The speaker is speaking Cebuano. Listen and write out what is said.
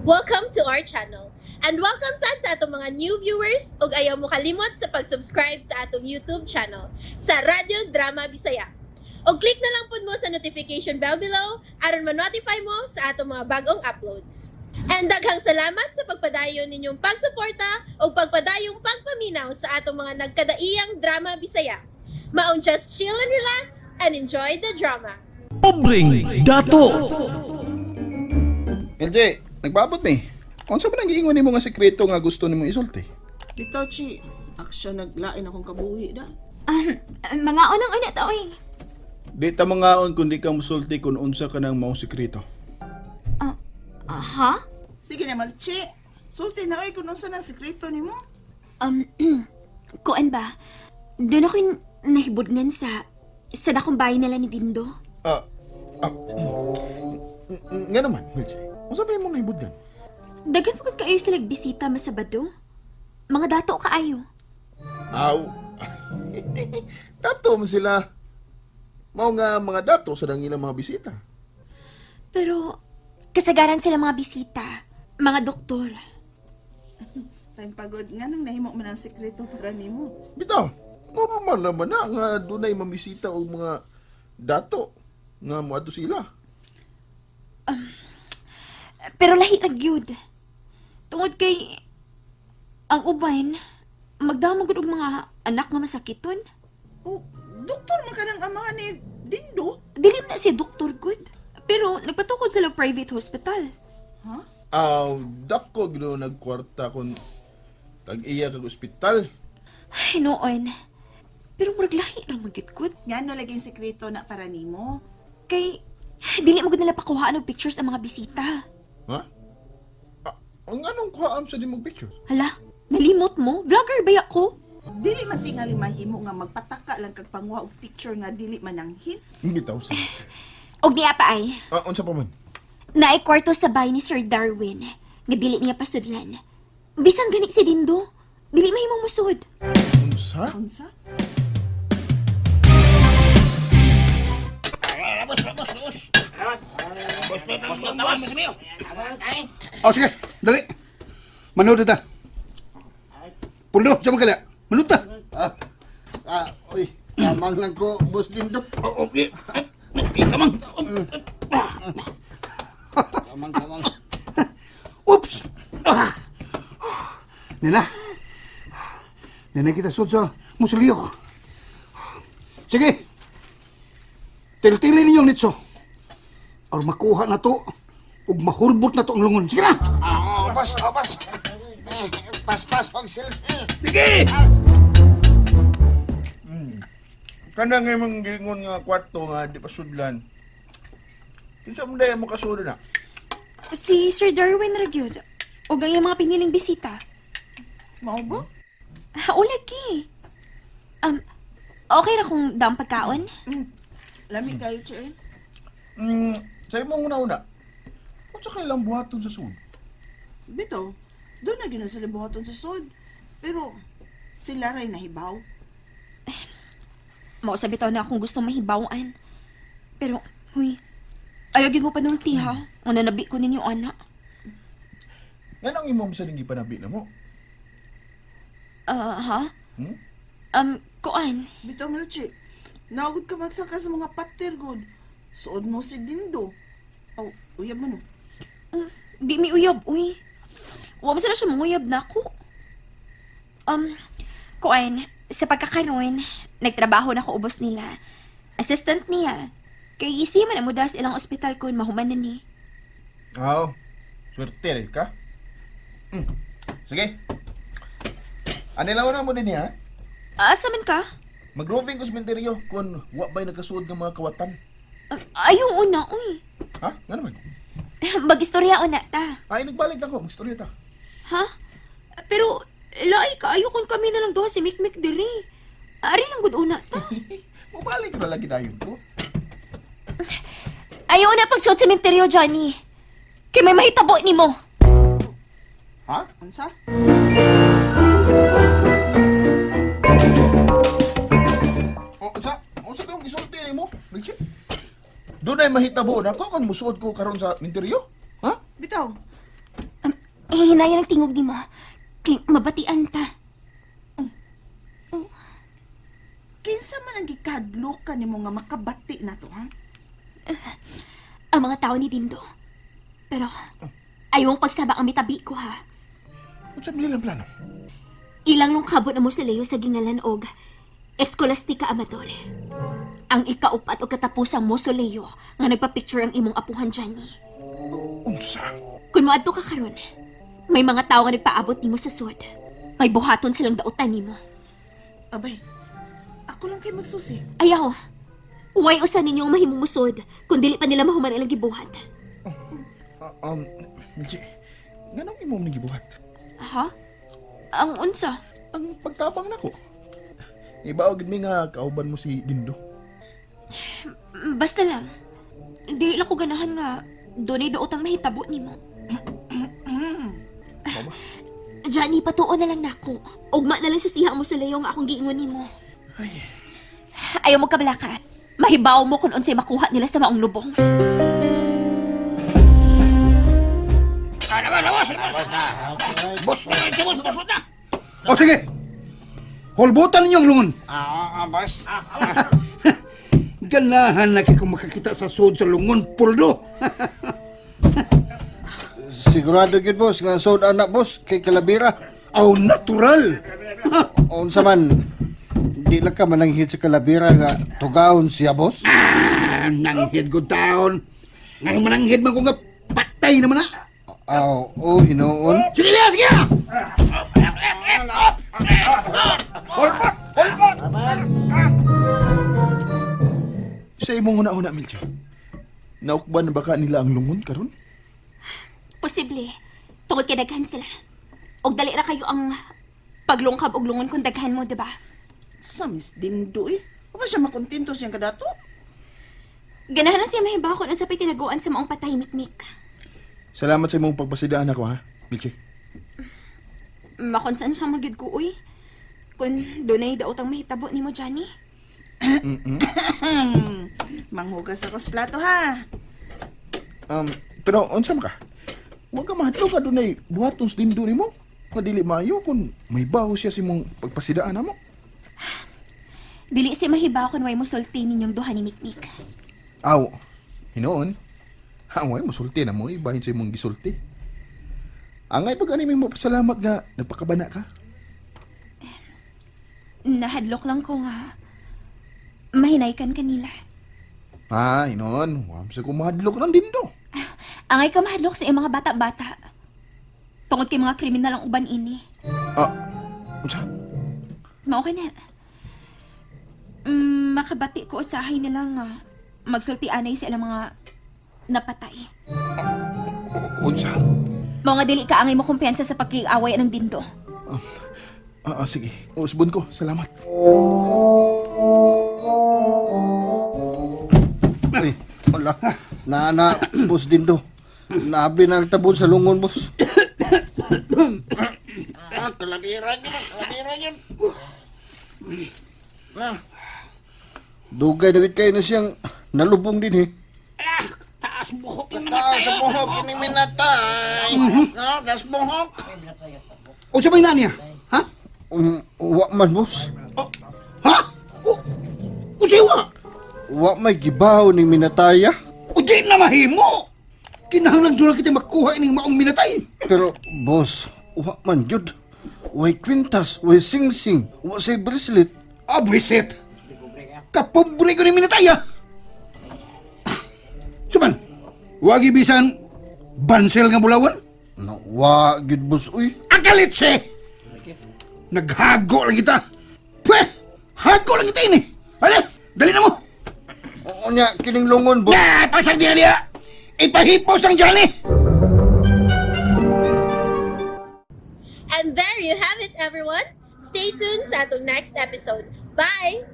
Welcome to our channel. And welcome sad sa atong mga new viewers ug ayaw mo kalimot sa pag-subscribe sa atong YouTube channel sa Radyo Drama Bisaya. Og click na lang pud mo sa notification bell below aron ma-notify mo sa atong mga bagong uploads. And daghang salamat sa pagpadayon ninyong pagsuporta ug pagpadayong pagpaminaw sa atong mga nagkadaiyang drama Bisaya. Maong just chill and relax and enjoy the drama. Pobreng Dato. LJ, nagpaabot mi. Unsa ba nang giingon nimo nga sekreto nga gusto nimo isulti? Bitaw, Chi. Aksyon, naglain akong kabuhi da. Mga unang una ta, oy. Di ta mangaon kun di ka musulti kung unsa ka nang maong sekreto. Ah, ha? Sige na, Malchi. Sulti na, oy, kung unsa nang sekreto nimo. Kuan ba? Doon ako nahibudngan sa dakong bahay nila ni Dindo. Ah, ah, nga naman, LJ. Unsa ba imong nahibudgan? Daghan pagod kaayo sila nagbisita masabado. Mga dato kaayo. Aw. Dato man sila. Mao nga mga dato sa ilang mga bisita. Pero kasagaran sila mga bisita, mga doktor. Time pagod nga nang nahimo man ang sekreto para nimo. Bitaw, normal naman na nga dunay mamisita og mga dato nga moadto sila. Pero lahi ra gyud. Tungod kay ang uban magdamo gud og mga anak nga masakiton. Oh, doktor man ka ng amahan ni Dindo. Dili man na siya doktor gud. Pero nagpatukod sila private hospital. Ha? Aw, dako gino nagkwarta kun tag-iya kag ospital. Ay, noon. Pero murag lahi ra man gyud gud. Ngano lagi ang sekreto na para nimo? Kay dili mo gud nila pakuhaan og pictures ang mga bisita. Ha? Ah, ang anong kuhaan sa di mong picture? Hala, nalimot mo? Vlogger ba ako? Dili man tingali mahimo nga magpataka lang kag panguha og picture nga dili mananghin. Bitaw sa. Og niya pa ay, Ah, unsa pa man? naay kwarto sa bahay ni Sir Darwin nga dili niya pasudlan. Bisan gani si Dindo, dili mahimong musod. Unsa? Unsa? Oh, sige, dali. Manood ta. Pulo, sa mga Manood ta. Ah, ah, uy, tamang lang ko, Boss Dindo. Okay. Tamang. Tamang, tamang. Oops! Ah. Nena. Nena kita sud sa musilyo. Sige. Tiltili ninyong nitso. Or makuha na to ug mahulbot na to ang lungon. Sige na. Ah, pas, ah, pas. Eh, Pas, pas, og silsil. Sige! Kana nga imong giingon nga kwarto nga di pasudlan. Kinsa man day mo kasulod na? Si Sir Darwin ra gyud. Og ang iyang mga piniling bisita. Mao ba? O lagi. Okay ra kung daang pagkaon? Lami kayo, Chi. Eh. Sa imong una-una. Unsa kay lang buhaton sa sud? Bitaw, doon na gyud na sila buhaton sa sud. Pero sila ray nahibaw. Mao sa bitaw na akong gusto mahibawan. Pero, huy, ayaw gyud mo panulti ha. Nga nanabi ko ninyo, anak. Nganong imong sa gipanabi na mo? Ah, ha? Hmm? Kuan. Bitaw Melchi, naugod ka magsaka sa mga pater god. Suod mo si Dindo. Aw, uyab man oh. Di mi uyab, uy. Wa mo sila siya manguyab na ako. Kuan, sa pagkakaroon, nagtrabaho na ko ubos nila. Assistant niya. Kay isi man ang mudas ilang ospital kun mahuman na ni. Aw, swerte rin ka. Sige. Anilaw na mo din niya. Asa man ka? Mag-roving ko sa sementeryo kung wa ba'y nagkasuod ng mga kawatan. Ah, ayaw una, uy. Ha? Nga naman? Mag-istorya una ta. Ay, nagbalik na ko. Magstorya ta. Ha? Pero, laay ka, ayaw kung kami na lang duha si Mikmik diri. Ari lang gud una ta. Mubalik na lagi tayo ko. Ayaw na pagsuot sa sementeryo, Johnny. Kay may mahitabo nimo. Ha? Unsa? O, unsa? Unsa tong gisulti nimo? Milchi? Doon ay mahitabo na ko kung musuod ko karon sa minteryo. Ha? Bitaw. Eh, hinayan ang tingog nimo. Kay mabatian ta. Kinsa man ang gikadlukan nimo nga makabati na to, ha? Ang mga tao ni Dindo. Pero, ayong pagsaba ang mitabi ko ha. Unsa man ilang plano? Ilang lungkabot na mausoleo sa gingalan og Escolastica Amador. Ang ikaupat o katapusang mausoleo nga nagpa-picture ang imong apuhan, Johnny. Unsa? Kung moadto ka karon, may mga tao nga nagpaabot nimo sa sud. May buhaton silang dautan nimo. Abay, ako lang kay magsusi. Ayaw. Way usa ninyong mahimumusod kung dili pa nila mahuman ilang gibuhat. Milchi, nganong imo man gibuhat? Ha? Ang unsa? Ang pagtabang nako. Ibaw gid mi nga kauban mo si Dindo. Basta lang. Dili lang ko ganahan nga dunay daot ang mahitabo nimo. Mama? Johnny, patuo na lang nako. Ugma na lang susiha mo sa layo nga akong giingon nimo. Ayaw mo kabalaka. Mahibaw mo kung unsay makuha nila sa maong lubong. O sige. Hulbutan ninyo ang lungon. Ah, boss. Ganahan na kay kung makakita sa sud sa lungon, puldo. Sigurado gyud boss nga sold anak boss kay Kalabira. Aw, natural. Unsa man di lang ka mananghid sa Kalabira nga tugaon siya boss. Ah, nanghid ko taon. Nga mananghid man ko nga patay naman na. Aw, oh, hinuon. Sige na, sige na! Sa imong una-una, Milchi. Naukban na ba ka nila ang lungon karon? Posible. Tungod kay daghan sila. Og dali ra kayo ang paglungkab og lungon kung daghan mo, di ba? Sa Miss Dindo eh. Wa ba siya makontento siyang kadato? Ganahan na siya mahibaw kung unsa pa'y tinaguan sa maong patay mikmik. Salamat sa imong pagpasidaan ako ha, Milchi. Makonsan siya magyud ko, uy. Kung dunay daot ang mahitabo nimo, Johnny. Manghugas ako sa plato ha. Pero unsa man ka? Wa ka mahadlok ka dunay buhaton sa Dindo nimo. Nga dili maayo kung may baho siya sa imong pagpasidaan namo. Dili siya mahibaw kung way musulti ninyong duha ni Mikmik. Aw, hinuon. Angay musulti na mo ibahin sa imong gisulti. Angay pag ani mo pasalamat nga nagpakabana ka. Nahadlok lang ko nga mahinaykan kanila. Ah, hinuon, wa sa ko mahadlok ng Dindo. Angay ka mahadlok sa iyong mga bata-bata. Tungod kay mga kriminal ang uban ini. Ah, unsa? Mao ka na. Makabati ko usahay nila nga magsulti anay sa ilang mga napatay. Unsa? Mao nga dili ka angay mo kumpiyansa sa pagkiaway ng dindo. Sige. Usbon ko. Salamat. Ay, wala. Naana, boss Dindo. Naabli na ang tabon sa lungon, boss. Dugay na gid kayo na siyang nalubong din eh. Taas buhok ini minatay. Taas buhok. O sa may niya? Ha? Wa man, boss. O, ha? O, o siwa? Wa may gibaw ni minataya. O di na mahimo! Kinahanglan doon kita makuha ining maong minatay. Pero, boss, wa man jud. Way kwintas, way singsing, wa say bracelet. Ah, buwisit! Kapobre ko ni minatay, ah! Suman, wag ibisan bansel nga bulawan? No, wa gid boss uy. Akalit si! Naghago lang kita! Pweh! Hago lang kita ini! Ano? Dali na mo! Oo nya kining lungon boss. Na! Pasag diya diya! Ipahipos ang Johnny! And there you have it, everyone. Stay tuned sa atong next episode. Bye!